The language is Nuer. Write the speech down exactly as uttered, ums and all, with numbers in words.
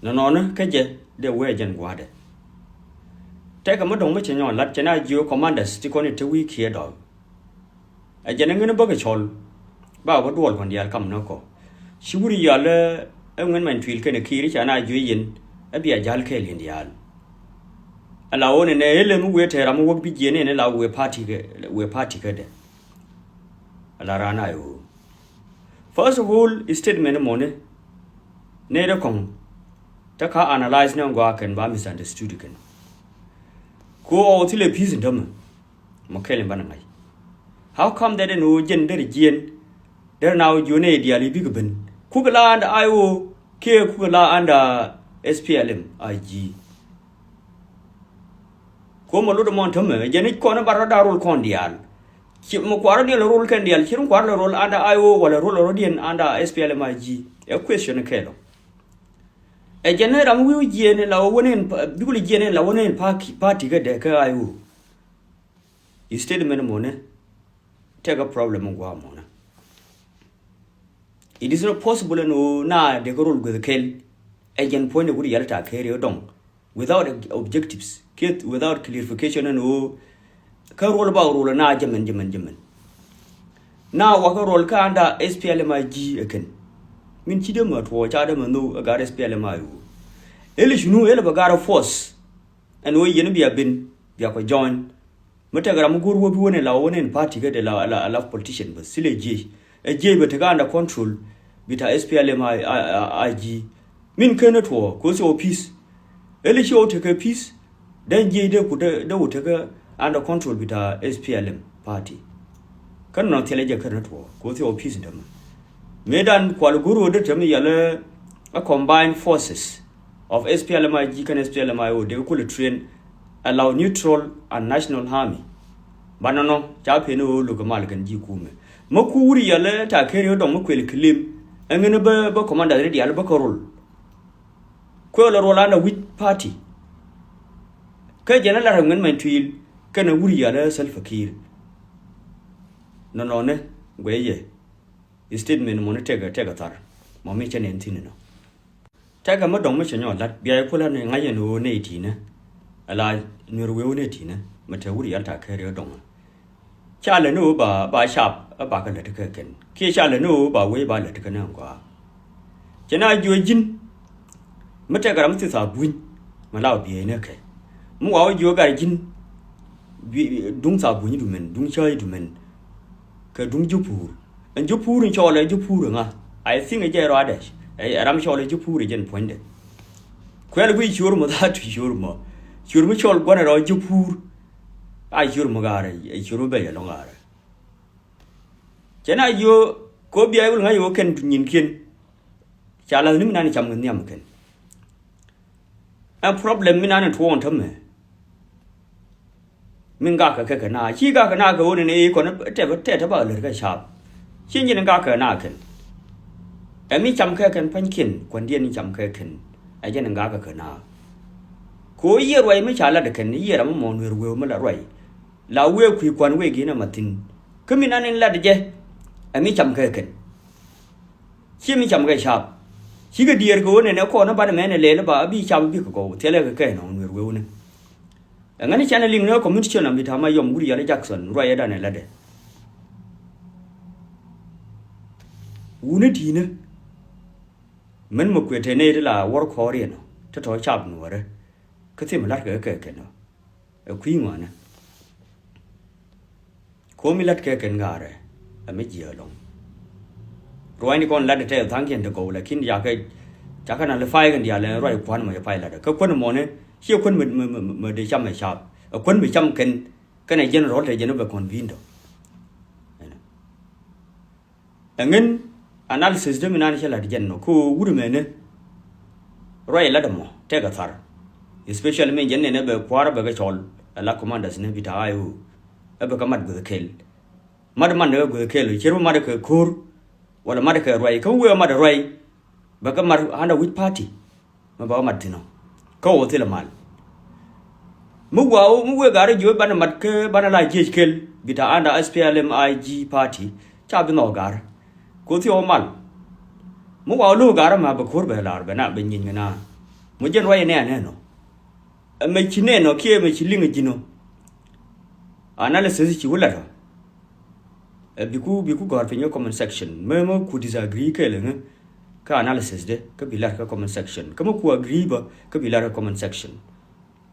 Nɔnɔni kä jɛ dee wee jɛn gua̱a̱dɛ. Tɛkɛ mi dɔ̱ŋ mi cɛ nyɔk la̱t cɛ na jiö commanders ti kɔn i̱ te wi̱i̱ kiɛ dɔɔk. Ɛ jɛn ɛ ŋen bäkɛ cɔl ba wä duɔl kɔn diaal kam ni kɔ. Ci wur yal ɛ ŋuɛn many tuil kɛn ɛ kiir ca na jiö yɛn ɛ bia ja̱l kɛɛl in diaal. Ɛ la wä ni nɛ ëlɛ mi wee tɛɛr ram mi wäk bi jiɛn in ɛ la wee party kɛ, wee party kɛ dɛ. Ɛ la raan a i̱ ɣöö first of all statement mɔni nɛy rɛ kɔŋ te ka analyze ni gɔaa kɛn ba misunderstood kɛn. Ko ɔ thilɛ peace in tämɛ mɔ kɛl in banɛ ŋa̱c. How come that ɛn ɣöö jɛn derɛ jiɛn derɛ na ɣöö jiɔn nɛy diaal i̱ bikɛ ben kukɛ la under I O kiɛ kukɛ la under S P L M I G. Ko mɔ lot mɔn tämɛ jɛn i̱ kɔn i̱ bar rɔ da̱r rol kɔn diaal. Ci mɔ kuarä diɛn lɛ rol kɛn diaal ci rin kuarä lɛ rol under I O wala rol rɔ diɛn under S P L M I G. Ɛ question kɛɛl ɔ. Ɛ jɛn i̱ ram wi̱i̱ jiɛn la wä wä nɛn bikul jiɛn la wä nɛn party kɛ dɛ kɛ I O. Statement mɔnɛ tɛkɛ problem in gua̱a̱ mɔnɛ. It is not possible ɛn ɣöö na dee kä rol gueth kɛl. Ɛ jɛn puɔ̱nydɛ wut yɛl ta kɛɛri ɛ dɔŋ without objectives kiɛ without clarification ɛn ɣöö kä rol ba rol na jɛmɛn jɛmɛn jɛmɛn. Na wakä rol kä under S P L M I G ɛ kɛn min ci dee mɛ tuɔɔ ca dee mɛ nhök ɛ gar S P L M I O. Ɛli cunu ɛli bɛ gar force ɛn ɣöö yɛn bia ben bia kɔ join. Mi tɛk ram mi go̱o̱r wä bi wä ni la wä ni party kä dee la, la, la politician bä thilɛ jiec. Ɛ jiec bä tekɛ under control bi ta S P L M I, I, I, IG. Min ken ni tuɔɔ ko thio peace. Eli ci wä tekɛ peace. Den jiec dee ku dee wä tekɛ under control bi ta S P L M party. Kä nɔ thilɛ jɛ ken ni tuɔɔ ko thio peace dämɛ. Mëë dan kual go̱o̱r wä dee tɛm yɛlɛ a combined forces of S P L M I G kɛn S P L M I O dee kulɛ train a law neutral and national army. Ba nɔnɔ ca pen ɣöö lo̱k kɛ mal kɛn ji̱ kumɛ. Mä ku wur yɛlɛ ta keri ɣöö dɔŋ mä kuël kilim. Ɛŋɛn bä, bä commanders ri diaal bä kä rol. Kuël rol under which party? Kä jɛn a lar ŋuɛn many tuil kɛn a wur yɛlɛ Salva Kiir. Nɔnɔnɛ guɛyɛ statement mɔni tɛkɛ, tɛkɛ thar mɔ mi cɛ nɛn thi̱n nɔ. Tɛkɛ mi dɔŋ mi cɛ nyɔk la̱t bia i̱ kulä ni ŋa̱c ɛn ɣöö nɛy ti̱nä. Ala Nuɛr wee wä nɛy ti̱nä mi te wur yal ta kɛɛri ɣä dɔŋä. Ca lɛ ni ɣöö ba, ba cap ɛ bakɛ lät kä kɛn kiɛ ca lɛ ni ɣöö ba wee ba lät kä ni ɛn gɔaa. Cɛ na jiö ji̱n mi tɛkɛ ram mi thith a buny mi la wä bieyni kɛ mi wa wä jiö gar ji̱n. Duŋ tha buny dumɛn, duŋ cäy dumɛn. Kɛ duŋ ji̱ puur. Ɛn ji̱ puur in cɔɔl ɛ ji̱ puur ŋa. I think ɛ jɛ rɔadɛ. Ɛ ram cɔɔl ɛ ji̱ puur ɛ jɛn puɔ̱nydɛ. Kuɛl bi ciöör mɔ tha tu ciöör mɔ. Ciöör mi cɔɔl gua̱n ɛ rɔ ji̱ puur. A ciöör mɔ gaarɛ, ɛ ciöör mɔ bɛ yɛ lɔŋ gaarɛ. Cɛ na yio̱ ko bia i̱ wul ŋa̱c yio̱ kɛn nyinkiɛn. Ca la̱th ni mi nan cam kɛ nhiam kɛn. Ɛn problem mi nan in tuɔɔn tämɛ. Min gakɛ kɛ kɛ na ci gakɛ na kɛ wä ni ni kɔn tɛp tɛp tɛp a lär kɛ cap. Ci nyin gakɛ na kɛn. Ɛ mi cam kɛ kɛn pa̱nykiɛn kuandiɛn in cam kɛ kɛn. Ɛ jɛn in gakɛ kɛ na. Ko yiëë ruac mi ca lat kɛn yiëë ram mi mɔ nuer wee mi la ruac. La wee kui̱ kuan wee gi̱n ɛ ma thi̱n. Kä mi nan in lat jɛ. Ɛ mi cam kɛ kɛn. Ci mi cam kɛ cap. Cikɛ diɛɛr kɛ ɣöö nɛnɛ kɔn ɛ banɛ mɛn ɛ lɛl ɛ ba bi cap bikɛ gɔw thilɛ kɛ kɛ nɔ nuer wee wunɛ. Ɛŋɛn canɛ liŋ ni ɛ community cɛ nɔ mi ta̱a̱ ma yɔm wut yɛl ɛ Jackson ruacɛ danɛ latdɛ. Wuni ti̱i̱nä. Mɛn mɛ kuɛ tɛn nɛy ti la wär kɔɔriɛn ɔ ti tɔ̱ cap nuɔ̱ɔ̱rä. Kä thim la̱t kɛ kɛ kɛn ɔ. Ɛ kui̱ ŋuanä. Komi lat kɛ kɛn ŋaarɛ ɛ mi jiɛ lɔŋ. Ruacni kɔn lat tɛ thaŋkiɛn ti gɔw lakin yakɛ cakɛ na li pay kɛn diaal ɛ ruac kuan mɔ jɛ pay lat kä kuän mɔnɛ ciɛ kuän mɛ dee cam ɛ cap ɛ kuän mɛ cam kɛn kɛn ɛ jɛn rɔl tɛ jɛn bɛ kɔn bi̱i̱n tɔ. Ɛŋɛn analysis dämi nan cä la̱t jɛn nɔ kä wut mɛnɛ. Ruac la̱t ɛmɔ tɛkɛ thar. Especially mi jɛn nɛnɛ bɛ kua̱r bɛ kɛ cɔl ala commanders ni bi ta̱a̱ I O. Ɛ bɛ kɛ mat gueth kɛl. Mat mat ni kɛ gueth kɛl cier bi mat kɛ ko̱r. Wala mat kɛ ruac kä wee mat ruac. Bɛ kɛ mat under which party? Mi bä mat thi̱n ɔ kä ɣöö thilɛ mal. Mi waw mi wëë ga̱r jiö banɛ mat kä banɛ la jiec kel bi ta anda S P L M I G party ca bi nhɔk ga̱r. Ko thiɛ wä mal. Mi waw lo̱k ga̱r ma bɛ ko̱r bɛ lar bɛ na bɛ nyieny kɛ na. Mɔ jɛn ruac nɛɛnɛ nɔ. Ɛ mɛ ci nɛn ɔ kiɛ mɛ ci liŋ ɛ ji̱n ɔ. Analysis ci wä lat ɔ. Ɛ biku biku gɔ̱r piny kä comment section. Mɛ mɛ ku disagree kɛɛl ŋä kä analysis de kä bi lat kä comment section. Kä mɛ ku agree bä kä bi lat kä comment section.